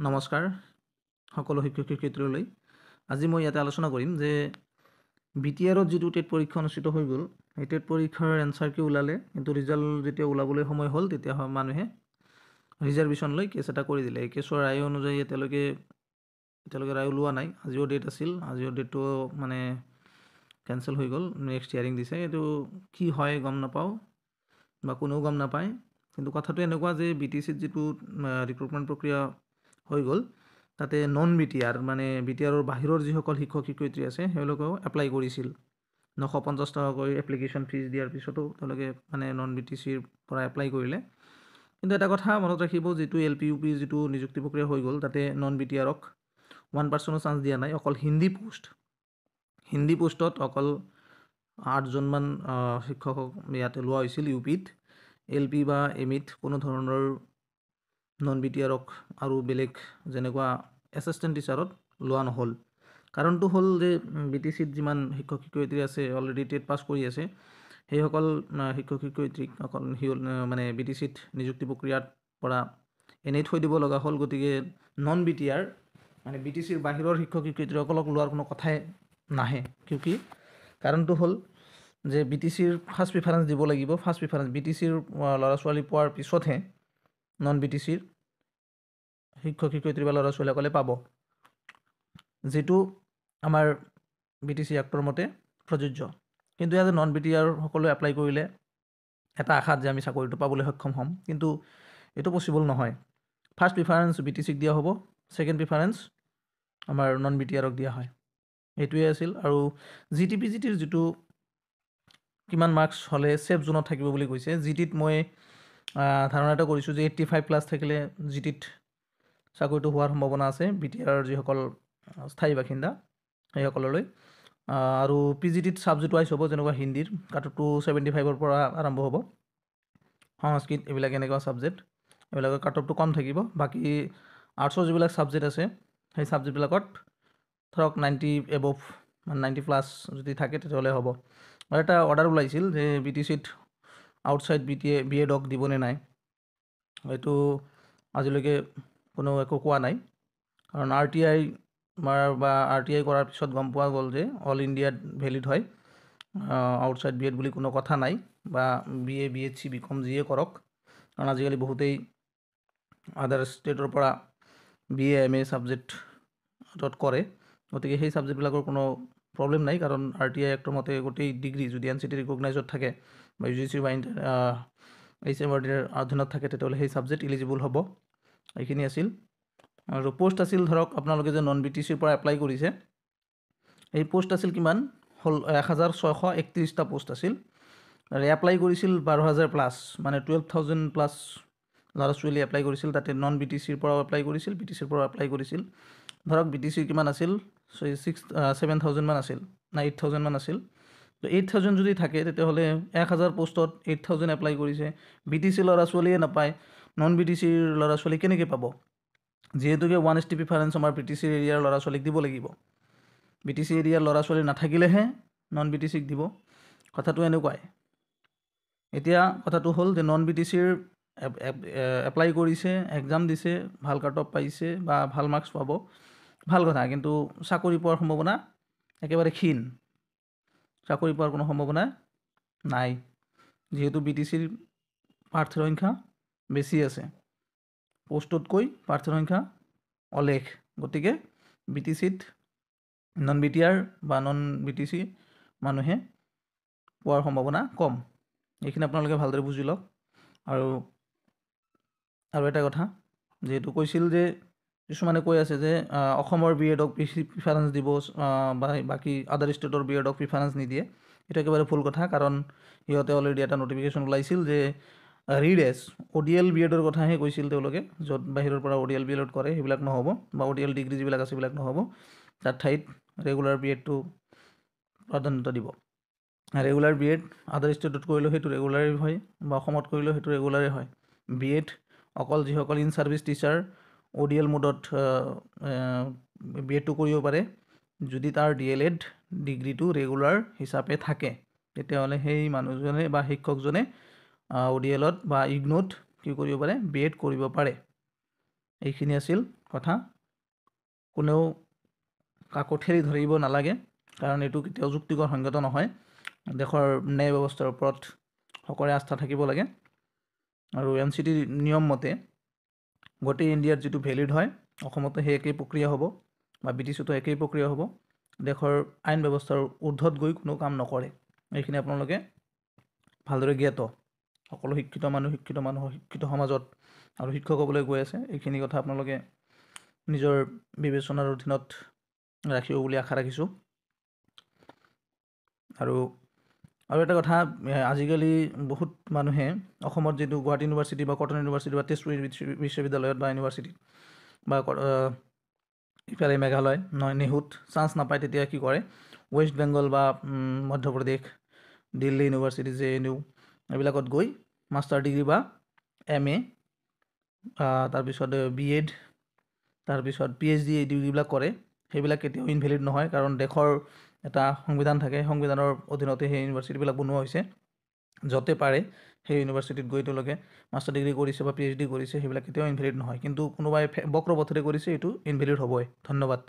নমস্কাৰ সকলো শিক্ষক শিক্ষয়িত্ৰীলৈ। আজি মই ইয়াতে আলোচনা কৰিম যে বি টি আৰত যিটো টেট পৰীক্ষা অনুষ্ঠিত হৈ গ'ল, সেই টেট পৰীক্ষাৰ এনচাৰ কি ওলালে, কিন্তু ৰিজাল্ট যেতিয়া ওলাবলৈ সময় হ'ল, তেতিয়া মানুহে ৰিজাৰ্ভেশ্যন লৈ কেছ এটা কৰি দিলে। এই কেছৰ ৰায় অনুযায়ী এতিয়ালৈকে ৰায় ওলোৱা নাই। আজিও ডেট আছিল, আজিও ডেটটো মানে কেঞ্চেল হৈ গ'ল, নেক্সট হিয়াৰিং দিছে। এইটো কি হয় গম নাপাওঁ বা কোনেও গম নাপায়। কিন্তু কথাটো এনেকুৱা যে বি টি চিত যিটো ৰিক্ৰুটমেণ্ট প্ৰক্ৰিয়া হৈ গ'ল, তাতে নন বি টি আৰ, মানে বি টি আৰৰ বাহিৰৰ যিসকল শিক্ষক শিক্ষয়িত্ৰী আছে, তেওঁলোকেও এপ্লাই কৰিছিল। 950 টকাকৈ এপ্লিকেশ্যন ফিজ দিয়াৰ পিছতো তেওঁলোকে মানে নন বি টি চিৰ পৰা এপ্লাই কৰিলে। কিন্তু এটা কথা মনত ৰাখিব, যিটো এল পি ইউ পিৰ যিটো নিযুক্তি প্ৰক্ৰিয়া হৈ গ'ল, তাতে নন বি টি আৰক 1 পাৰ্চেণ্টো চান্স দিয়া নাই। অকল হিন্দী পোষ্ট, হিন্দী পোষ্টত অকল আঠজনমান শিক্ষকক ইয়াতে লোৱা হৈছিল ইউ পিত। এল পি বা এম ইত কোনো ধৰণৰ নন বি টি আৰক আৰু বেলেগ যেনেকুৱা এছিষ্টেণ্ট টিচাৰত লোৱা নহ'ল। কাৰণটো হ'ল যে বি টি চিত যিমান শিক্ষক শিক্ষয়িত্ৰী আছে, অলৰেডি টেট পাছ কৰি আছে, সেইসকল শিক্ষক শিক্ষয়িত্ৰীক অকল মানে বি টি চিত নিযুক্তি প্ৰক্ৰিয়াত পৰা এনেই থৈ দিব লগা হ'ল। গতিকে নন বি টি আৰ, মানে বি টি চিৰ বাহিৰৰ শিক্ষক শিক্ষয়িত্ৰীসকলক লোৱাৰ কোনো কথাই নাহে। কিয়, কাৰণটো হ'ল যে বি টি চিৰ ফাৰ্ষ্ট প্ৰিফাৰেঞ্চ দিব লাগিব। ফাৰ্ষ্ট প্ৰিফাৰেঞ্চ বি টি চিৰ ল'ৰা ছোৱালী পোৱাৰ পিছতহে নন বি টি চিৰ শিক্ষক শিক্ষয়িত্ৰী বা ল'ৰা ছোৱালীসকলে পাব, যিটো আমাৰ বি টি চি এক্টৰ মতে প্ৰযোজ্য। কিন্তু ইয়াতে নন বি টি আৰ সকলোৱে এপ্লাই কৰিলে এটা আশাত যে আমি চাকৰিটো পাবলৈ সক্ষম হ'ম, কিন্তু এইটো পচিবল নহয়। ফাৰ্ষ্ট প্ৰিফাৰেঞ্চ বি টি চিক দিয়া হ'ব, ছেকেণ্ড প্ৰিফাৰেঞ্চ আমাৰ নন বি টি আৰক দিয়া হয়। এইটোৱে আছিল। আৰু জি টি, পি জি টিৰ যিটো কিমান মাৰ্কছ হ'লে ছেফ জোনত থাকিব বুলি কৈছে, জি টিত মই ধাৰণা এটা কৰিছোঁ যে 85 প্লাছ থাকিলে জি টিত চাকৰিটো হোৱাৰ সম্ভাৱনা আছে, বি টি আৰৰ যিসকল স্থায়ী বাসিন্দা সেইসকললৈ। আৰু পি জি টিত ছাবজেক্ট ৱাইজ হ'ব, যেনেকুৱা হিন্দীৰ কাটঅফটো 75ৰ পৰা আৰম্ভ হ'ব। সংস্কৃত এইবিলাক এনেকুৱা ছাবজেক্ট, এইবিলাকৰ কাটঅফটো কম থাকিব। বাকী আৰ্টছৰ যিবিলাক ছাবজেক্ট আছে, সেই ছাবজেক্টবিলাকত ধৰক 90 এবভ, মানে 90 প্লাছ যদি থাকে, তেতিয়াহ'লে হ'ব। আৰু এটা অৰ্ডাৰ ওলাইছিল যে বি টি চিত outside B T A B এডক দিবনে নাই, এইটো আজিলৈকে কোনো একো কোৱা নাই। কাৰণ আৰ টি I বা আৰ টি I কৰাৰ পিছত গম পোৱা গ'ল যে অল ইণ্ডিয়াত ভেলিড হয়, আউটছাইড বি এড বুলি কোনো কথা নাই, বা B A, B S C, B কম যিয়ে কৰক। কাৰণ আজিকালি বহুতেই আদাৰ ষ্টেটৰ পৰা বি এ, এম এ ছাবজেক্টত কৰে। গতিকে সেই ছাবজেক্টবিলাকৰ কোনো প্ৰব্লেম নাই, কাৰণ আৰ টি I এক্টৰ মতে গোটেই ডিগ্ৰী যদি এন চি টি ৰিকগনাইজত থাকে বা ইউ জি চি বা এইচ এম আৰ ডিৰ অধীনত থাকে, তেতিয়াহ'লে সেই ছাবজেক্ট ইলিজিবল হ'ব। এইখিনি আছিল। আৰু পষ্ট আছিল, ধৰক আপোনালোকে যে নন বি টি চিৰ পৰা এপ্লাই কৰিছে, এই পষ্ট আছিল কিমান হ'ল? 1631টা পষ্ট আছিল আৰু এপ্লাই কৰিছিল 12,000 প্লাছ, মানে 12,000 প্লাছ ল'ৰা ছোৱালী এপ্লাই কৰিছিল। তাতে নন বি টি চিৰ পৰাও এপ্লাই কৰিছিল, বি টি চিৰ পৰাও এপ্লাই কৰিছিল। ধৰক বি টি চিৰ কিমান আছিল? ছিক্স ছেভেন থাউজেণ্ডমান আছিল না 8,000মান আছিল। তো 8,000 যদি থাকে, তেতিয়াহ'লে 1000 পষ্টত 8,000 এপ্লাই কৰিছে। বি টি চিৰ ল'ৰা ছোৱালীয়ে নাপায়, নন বি টি চিৰ ল'ৰা ছোৱালী কেনেকৈ পাব? যিহেতুকে ওৱান এছ টি প্ৰিফাৰেঞ্চ আমাৰ বি টি চিৰ এৰিয়াৰ ল'ৰা ছোৱালীক দিব লাগিব। বি টি চি এৰিয়াৰ ল'ৰা ছোৱালী নাথাকিলেহে নন বি টি চিক দিব। কথাটো এনেকুৱাই। এতিয়া কথাটো হ'ল যে নন বি টি চিৰ এপ্লাই কৰিছে, এক্সাম দিছে, ভাল কাট অফ পাইছে বা ভাল মাৰ্কছ পাব, ভাল কথা। কিন্তু চাকৰি পোৱাৰ সম্ভাৱনা একেবাৰে ক্ষীণ। চাকৰি পোৱাৰ কোনো সম্ভাৱনা নাই, যিহেতু বি টি চিৰ প্ৰাৰ্থীৰ সংখ্যা বেছি আছে, পষ্টতকৈ প্ৰাৰ্থীৰ সংখ্যা অলেখ। গতিকে বি টি চিত নন বি টি আৰ বা নন বি টি চি মানুহে পোৱাৰ সম্ভাৱনা কম। এইখিনি আপোনালোকে ভালদৰে বুজি লওক। আৰু এটা কথা, যিহেতু কৈছিল যে কিছুমানে কৈ আছে যে অসমৰ বি এডক বেছি প্ৰিফাৰেঞ্চ দিব বা বাকী আদাৰ ষ্টেটৰ বি এডক প্ৰিফাৰেঞ্চ নিদিয়ে, এইটো একেবাৰে ভুল কথা। কাৰণ সিহঁতে অলৰেডি এটা নটিফিকেশ্যন ওলাইছিল যে ৰিড এছ অ' ডি এল বি এডৰ কথাহে কৈছিল তেওঁলোকে, য'ত বাহিৰৰ পৰা অ' ডি এল বি এড কৰে সেইবিলাক নহ'ব বা অ' ডি এল ডিগ্ৰী যিবিলাক আছে সেইবিলাক নহ'ব। তাৰ ঠাইত ৰেগুলাৰ বি এডটো প্ৰাধান্যতা দিব। ৰেগুলাৰ বি এড আদাৰ ষ্টেটত কৰিলেও সেইটো ৰেগুলাৰেই হয় বা অসমত কৰিলেও সেইটো ৰেগুলাৰেই হয়। বি এড অকল যিসকল in service teacher, O' D L মোডত বি এডটো কৰিব পাৰে। যদি তাৰ ডি এল এড ডিগ্ৰীটো ৰেগুলাৰ হিচাপে থাকে, তেতিয়াহ'লে সেই মানুহজনে বা শিক্ষকজনে অ' ডি এলত বা ইগন'ত কি কৰিব পাৰে? বি এড কৰিব পাৰে। এইখিনি আছিল কথা। কোনেও কাকো ঠেলি ধৰিব নালাগে, কাৰণ এইটো কেতিয়াও যুক্তিকৰ সংগত নহয়। দেশৰ ন্যায় ব্যৱস্থাৰ ওপৰত সকলোৰে আস্থা থাকিব লাগে। আৰু এন চি টিৰ নিয়ম মতে গোটেই ইণ্ডিয়াত যিটো ভেলিড হয়, অসমতো সেই একেই প্ৰক্ৰিয়া হ'ব বা বি টি চিতো একেই প্ৰক্ৰিয়া হ'ব। দেশৰ আইন ব্যৱস্থাৰ ঊৰ্ধত গৈ কোনো কাম নকৰে, এইখিনি আপোনালোকে ভালদৰে জ্ঞাত। সকলো শিক্ষিত মানুহ, শিক্ষিত মানুহ, শিক্ষিত সমাজত আৰু শিক্ষক হ'বলৈ গৈ আছে, এইখিনি কথা আপোনালোকে নিজৰ বিবেচনাৰ অধীনত ৰাখিব বুলি আশা ৰাখিছোঁ। আৰু এটা কথা, আজিকালি বহুত মানুহে অসমত যিটো গুৱাহাটী ইউনিভাৰ্চিটি বা কটন ইউনিভাৰ্চিটি বা তেজপুৰ বিশ্ববিদ্যালয়ত বা ইউনিভাৰ্চিটি বা ইফালে মেঘালয় নহয় নেহুত চান্স নাপায়, তেতিয়া কি কৰে, ৱেষ্ট বেংগল বা Madhya Pradesh, Delhi university, J N U এইবিলাকত গৈ মাষ্টাৰ ডিগ্ৰী বা এম এ, তাৰপিছত বি এড, তাৰপিছত পি এইচ ডি এই ডিগ্ৰীবিলাক কৰে। সেইবিলাক কেতিয়াও ইনভেলিড নহয়, কাৰণ দেশৰ এটা সংবিধান থাকে, সংবিধানৰ অধীনতে সেই ইউনিভাৰ্চিটিবিলাক বনোৱা হৈছে। য'তে পাৰে সেই ইউনিভাৰ্চিটিত গৈ তেওঁলোকে মাষ্টাৰ ডিগ্ৰী কৰিছে বা পি এইচ ডি কৰিছে, সেইবিলাক কেতিয়াও ইনভেলিড নহয়। কিন্তু কোনোবাই বক্ৰ পথেৰে কৰিছে, এইটো ইনভেলিড হ'বই। ধন্যবাদ।